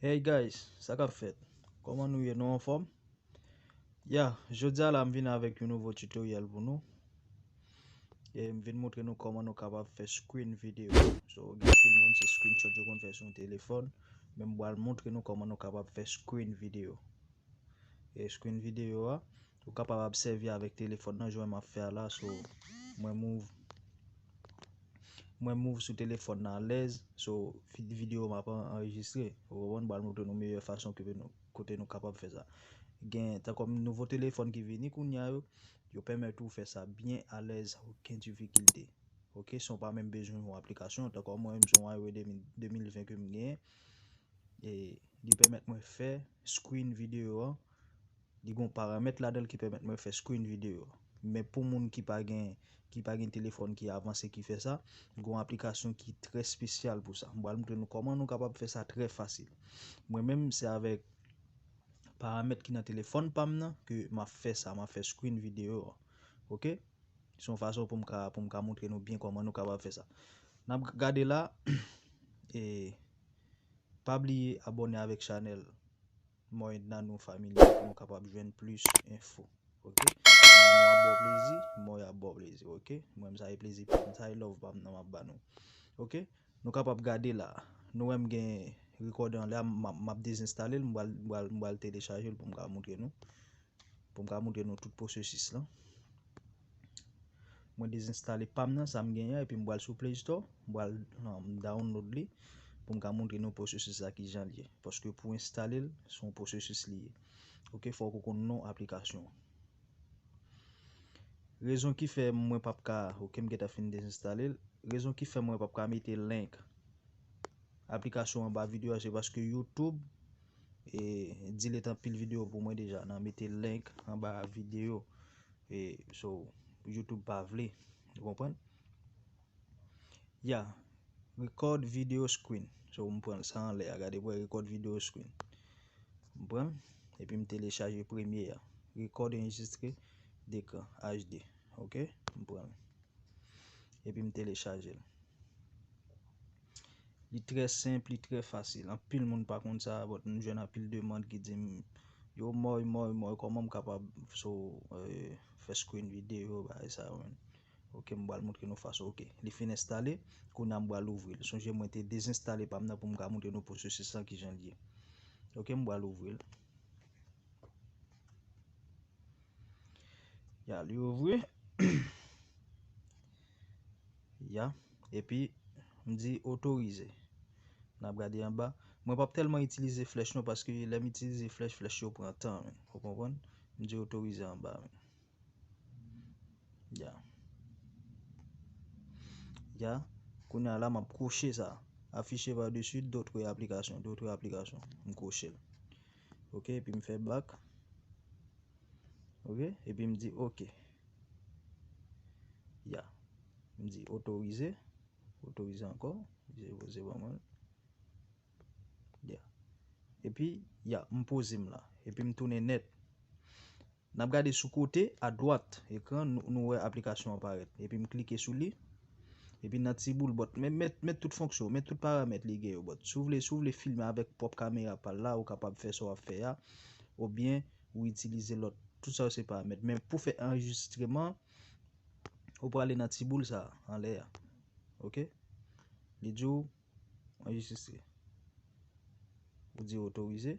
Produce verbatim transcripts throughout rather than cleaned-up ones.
Hey guys, sa k ap fèt? Kòman nou ye? Nou anfòm? Ya, jodi a la m vin avèk yon nouvo tutorial pou nou. E m vin montre nou kòman nou kapab fè screen video. So, gen anpil moun se screenshot yo konn fè sou yon telefòn, men m pral montre nou kòman nou kapab fè screen video. E screen video a, ou kapab ap sèvi avèk telefòn nan, jan m ap fè a la, so, mwen move, mwen move sou telefòn nan alèz, so, vi-, videyo m ap an-, anrejistre. Ou konprann? M pral montre nou meyè fason ke nou, kote nou kapab fè sa. Gen, tankou nouvo telefòn ki vini kounye a yo, yo pèmèt ou fè sa byen alèz, okenn difikilte. Ok, san w pa menm bezwen yon aplikasyon, tankou mwen menm se yon Huawei de mil, de mil ven ke m genyen, e li pèmèt mwen fè screen video an, li gon paramèt ladan l ki pèmèt mwen fè screen video. Men pou moun ki pa gen, ki pa gen telefòn ki avanse ki fè sa, gon aplikasyon ki trè espesyal pou sa. M pral montre nou kòman nou kapab fè sa trè fasil. Mwen menm, se avèk paramèt ki nan telefòn pa m nan ke m ap fè sa, m ap fè screen video an. Ok? Se yon fason pou m ka, pou m ka montre nou byen kòman nou kapab fè sa. N ap gade la, e pa bliye abòne avèk chanèl Moy Nano Family pou nou kapab jwenn plis enfo. Ok? Nano ap ba w plezi, Moy ap ba w plezi. Ok? Mwen, sa e plezi pa m, sa e love pa m nan m ap ba nou. Ok? Nou kapab gade la. Nou wè m gen rekòd anlè a, m ap, m ap dezenstale l, m pral, m pral, m pral telechaje l pou m ka montre nou. Pou m ka montre nou tout pwosesis lan. Mwen dezenstale pa m nan, sa m genyen an, epi m pral sou Play Store, m pral, non, m download li, pou m ka montre nou pwosesis la kijan l ye. Paske pou enstale l, se yon pwosesis li ye. Ok, fòk ou konn non aplikasyon an. Rezon ki fè mwen p ap ka, ok, m gentan fin dezenstale l. Rezon ki fè mwen p ap ka mete link aplikasyon anba videyo a, se paske YouTube, e, delete anpil videyo pou mwen deja, nan mete link anba videyo. E, so, YouTube pa vle, ou konprann? Ya, record video screen. So, m pran sa anlè a, gade pou wè record video screen. M pran, epi m telechaje premye a. Record enregistré d'écran H D. Ok, m pran l. Epi m telechaje l. Li trè senp, li trè fasil. Anpil moun pa konn sa, but m jwenn anpil demann ki di m, "Yo, Moy, Moy, Moy, kòman m kapab so, eh, fè screen video, bagay sa yo, man?" Ok, m pral montre nou fason. Ok, li fin enstale. Kounye a m pral ouvri l. Sonje mwen te dezenstale pa m nan pou m ka montre nou pwosesis lan kijan l ye. Ok, m pral ouvri l. Ya, li ouvri. Ya, epi m di otorize. N ap gade anba. Mwen p ap tèlman itilize flèch non, paske lè m itilize flèch, flèch yo pran tan, men. Ou konprann? M di otorize anba, men. Ya. Ya. Kounye a la, m ap kwoche sa. Afficher par-dessus d'autres applications, d'autres applications. M kwoche l. Ok, epi m fè back. Ok, epi m di ok. Ya. M di otorize. Otorize ankò. Se, se pa mal. Ya. Epi, ya, m poze m la. Epi m tounen nèt. N ap gade sou kote, adwat ekran, nou, nou wè aplikasyon an parèt. Epi m klike sou li. Epi nan ti boul, but, men, met, met tout fonksyon, met tout paramèt li gen yo, but. Si w vle, si w vle filme avèk pwòp kamera pa l la, ou kapab fè sa w ap fè a. Oubyen, ou itilize lòt. Tout sa yo se paramèt. Men pou fè anrejistreman, ou prale nan ti boul sa a, anlè a. Ok? Li di w anrejistre. Ou di otorize.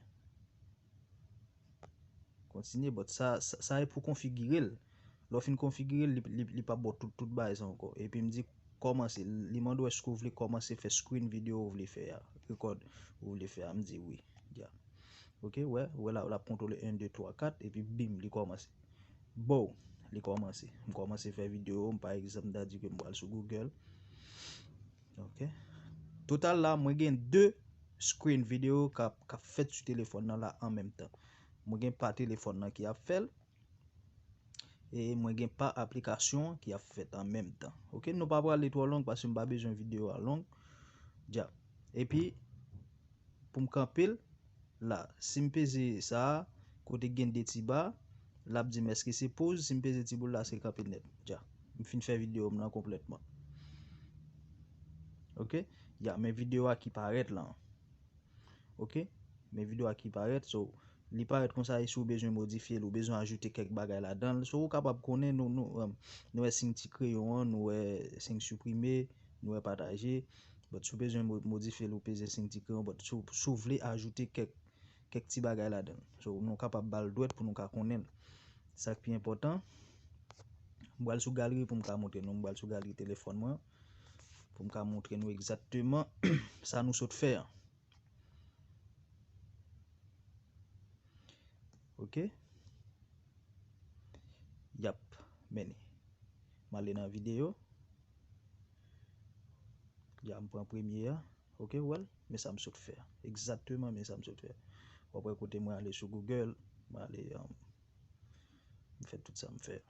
Kontinye, but sa, sa, sa e pou konfigire l. Lè w fin konfigire l, li, li, li p ap ba w tout, tout bagay sa ankò. Epi m di kòmanse. Li mande w èske w vle kòmanse fè screen video ou vle fè a. Record ou vle fè a. M di wi. Ya. Ok, wè, wè la, l ap kontwole en, de, twa, kat, epi bim, li kòmanse. Bow, li kòmanse. M kòmanse fè videyo, m pa egzanp, m ta di ke m pral sou Google. Ok. Total la, mwen gen de screen video k ap, k ap fèt sou telefòn nan la an menm tan. Mwen gen pa telefòn nan ki ap fè l, e mwen gen pa aplikasyon ki ap fèt an menm tan. Ok, nou pa prale twò long paske m pa bezwen videyo a long. Dja. Epi, pou m kanpe l, la, si m peze sa a, kote k gen de ti ba, l ap di m èske se poz, si m peze ti boul la, se kanpe nèt. Dja. M fin fè videyo m lan konplètman. Ok? Ya, men videyo a ki parèt la. Ok? Men videyo a ki parèt, so, li parèt konsa, e si w bezwen modifye l, ou bezwen ajoute kèk bagay ladan l, so, ou kapab konnen, nou, nou, um, nou wè siy ti kreyon an, nou wè siy siprime, nou wè pataje, but si w bezwen mo-, modifye l, ou peze siy ti kreyon, but si w, si w vle ajoute kèk, kèk ti bagay ladan l. So, nou kapab ba l dwèt pou nou ka konnen l. Sa k pi enpòtan, m pral sou galri pou m ka montre nou, m pral sou galri telefòn mwen, pou m ka montre nou egzakteman sa nou sot fè an. Ok. Yap, men m ale nan videyo. Ya, m pran premye a. Ok, ou wè l? Men sa m sot fè. Egzakteman, men sa m sot fè. W ap wè kote mwen ale sou Google, mwen ale, um, m fè tout sa m fè.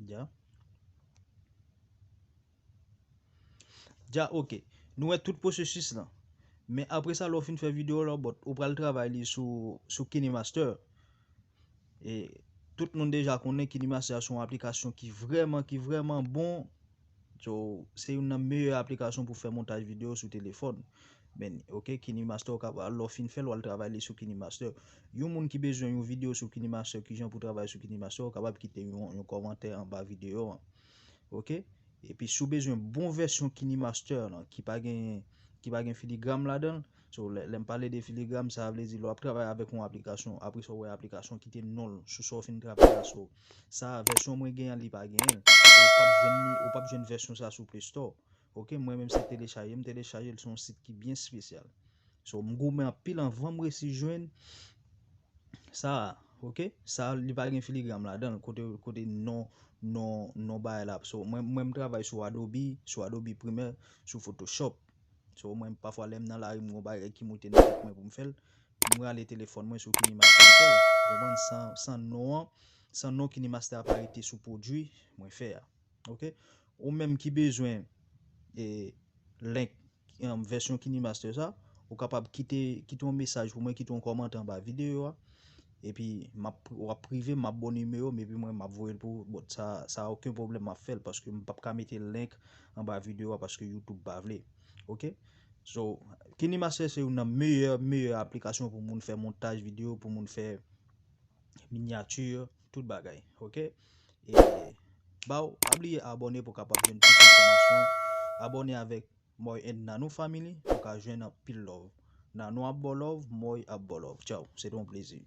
Ya. Dja, ok. Nou wè tout pwosesis lan. Men apre sa, lè w fin fè videyo la, but ou pral travay li sou, sou KineMaster. E tout moun deja konnen KineMaster se yon aplikasyon ki vrèman, ki vrèman bon. So, se youn nan meyè aplikasyon pou fè montaj videyo sou telefòn. Men, ok, KineMaster, w kapab, lè w fin fè l, w al travay li sou KineMaster. Yon moun ki bezwen yon videyo sou KineMaster, kijan pou travay sou KineMaster, ou kapab kite yon, yon kòmantè anba videyo an. Ok? Epi si w bezwen bon vèsyon KineMaster lan, ki pa gen, ki pa gen filigram ladan l, so, lè, lè m pale de filigram, sa vle di lè w ap travay avèk yon aplikasyon, apre sa w wè aplikasyon kite non l sou sa w fin travay la, so, sa vèsyon mwen gen an, li pa genyen l. Ou p ap jwenn li, ou p ap jwenn vèsyon sa sou Play Store. Ok, mwen menm se telechaje, m telechaje l sou yon sit ki byen espesyal. So, m goumen anpil anvan m resi jwenn sa a, ok? Sa a, li pa gen filigram ladan l, kote, kote non, non, non bagay la. So, mwen, mwen m travay sou Adobe, sou Adobe Premiere, sou Photoshop. So, mwen, pafwa, lè m nan lari, m gon bagay ki moute nan tèt mwen pou m fè l, m rale telefòn mwen sou KineMaster m fè l. Ou konprann? San, san non an, san non KineMaster a pa rete sou pwodui mwen fè a. Ok? Ou menm ki bezwen, e, link, em, vèsyon KineMaster sa, ou kapab kite, kite yon mesaj pou mwen, kite yon kòmantè anba videyo a. Epi, m ap, w ap prive m, m ap ba w nimewo m, epi mwen, m ap voye l pou ou. Bon, sa, sa okenn pwoblèm, m ap fè l, paske m p ap ka mete link anba videyo a, paske YouTube pa vle. Ok? So, KineMaster se youn nan meyè, meyè aplikasyon pou moun fè montaj videyo, pou moun fè minyati, tout bagay, ok? E, baw, pa bliye abòne pou w kapab jwenn plis enfòmasyon. Abòne avèk Moy and Nanou Family pou w ka jwenn anpil love. Nanou ap ba w love, Moy ap ba w love. Tchaw, se te yon plezi.